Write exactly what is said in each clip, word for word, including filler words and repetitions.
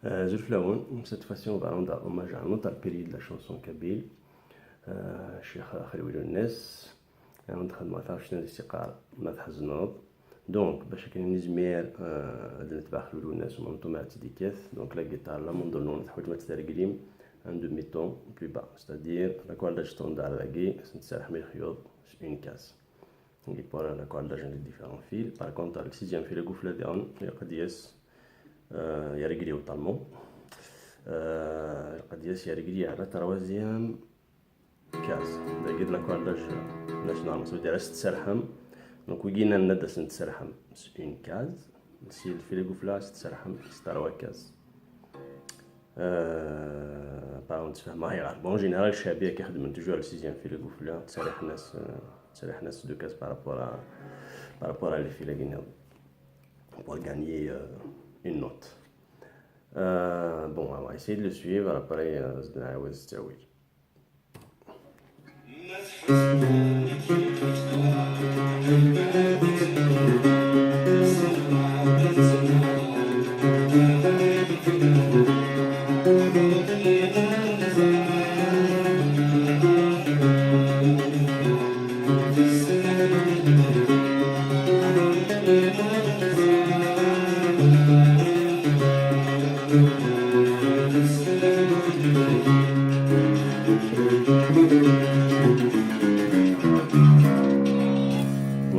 Euh, Azul fell-awen. Cette fois-ci, on va rendre hommage à un autre pilier de la chanson kabyle, euh, Ccix Xelwi Lwennas. Ad xedmeɣ taɣect n lsiqar ma tḥezneḍ. Donc, bac akken ad nizmir, euh, ad netbeɛ Xelwi Lwennas u menṭum ara tt-id-ikkat. Donc, la guitare, la mandolin, teḥwaǧem ad tt-treglim un demi-ton plus bas, c'est-à-dire l'accoldage standard dagi, ad s-nserḥem lexyuḍ s une case. Et pour l'accoldage, on a différents fils. Par contre, le sixième fil, le gouffre, euh, il y a réglé totalement. Euh, il y a réglé à la troisième case. Dagi d l'accoldage national. Ça veut dire, c'est le. Donc, c'est une case. Si le fil, le gouffre, c'est trois cases. Euh, par contre, c'est pas mal. Bon, en général, الشعبية كيخدم toujours le sixième fil, le gouffre, تسرح الناس، euh, تسرح الناس deux cases par rapport à, par rapport à les fils, pour gagner, euh, une note. Euh, bon, on va essayer de le suivre. Après, euh,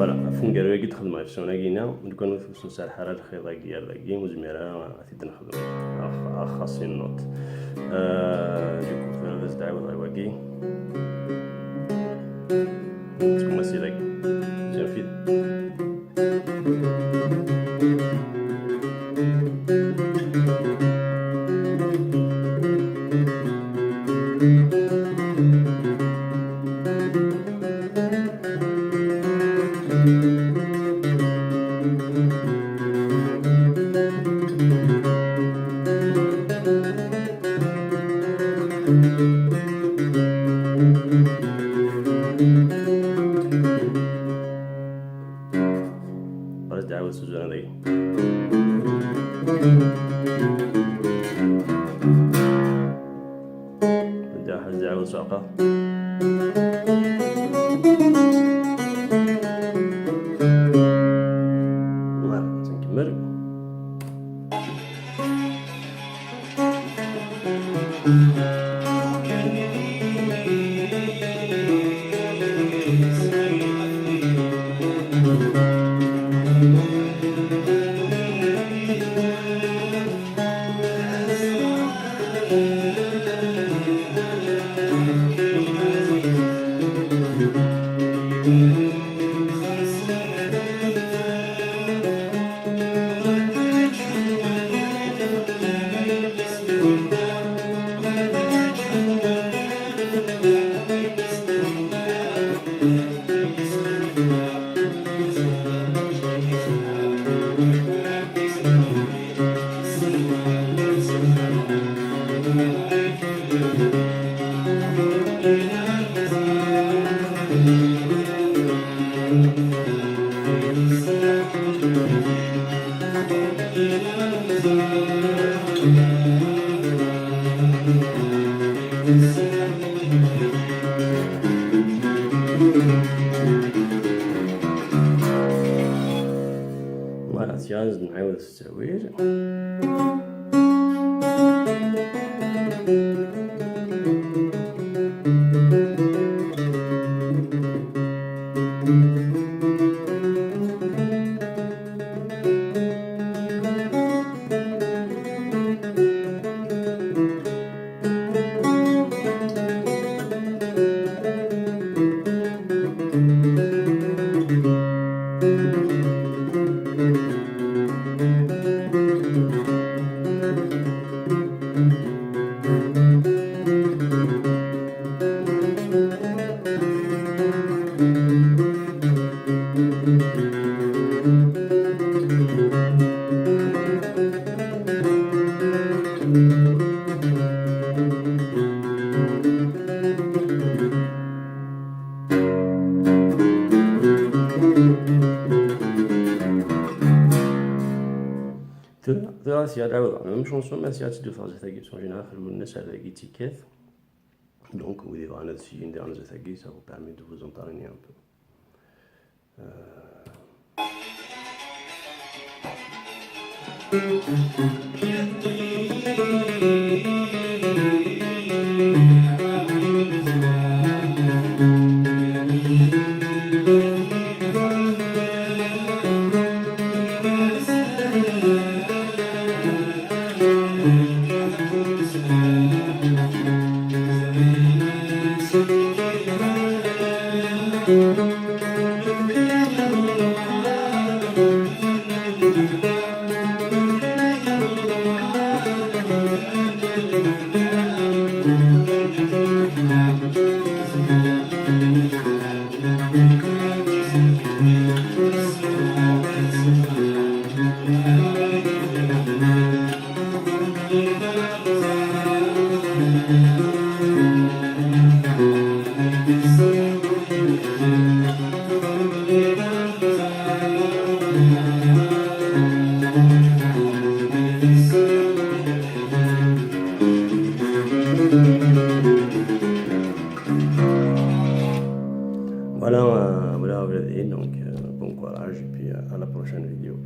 Voilà, ɣef uneggaru-agi d-xedmeɣ ifsuna-agi-ina, lukan ur s-nserreḥ ara lxiḍ-agi ar dagi, ur zmireɣ ara ad t-id-nexdem. Ax-, axaṣi n note. Euh, du coup, tura ad as-d-ɛiwdeɣ i wagi. Tkumasi dagi. Deuxième fil. Ɣas dɛiwed s uzran dagi. Dɛiwed, dɛiwed s uɛeqqa. Voilà, ad nkemmel. Voilà, tiens, je vais vous servir. Tura, tura Asya d-ɛawdeɣ la même chanson, mais Asya ad tt-id-wteɣ zdat-agi, parce qu'en général ɣef lwennas ar dagi i tt-yekkat. Donc wid yebɣan ad syin diɣen zdat-agi, ça vous permet de vous entraîner un peu. Euh, Voilà, euh, voilà, voilà, et donc, euh, bon courage et puis, euh, à la prochaine vidéo.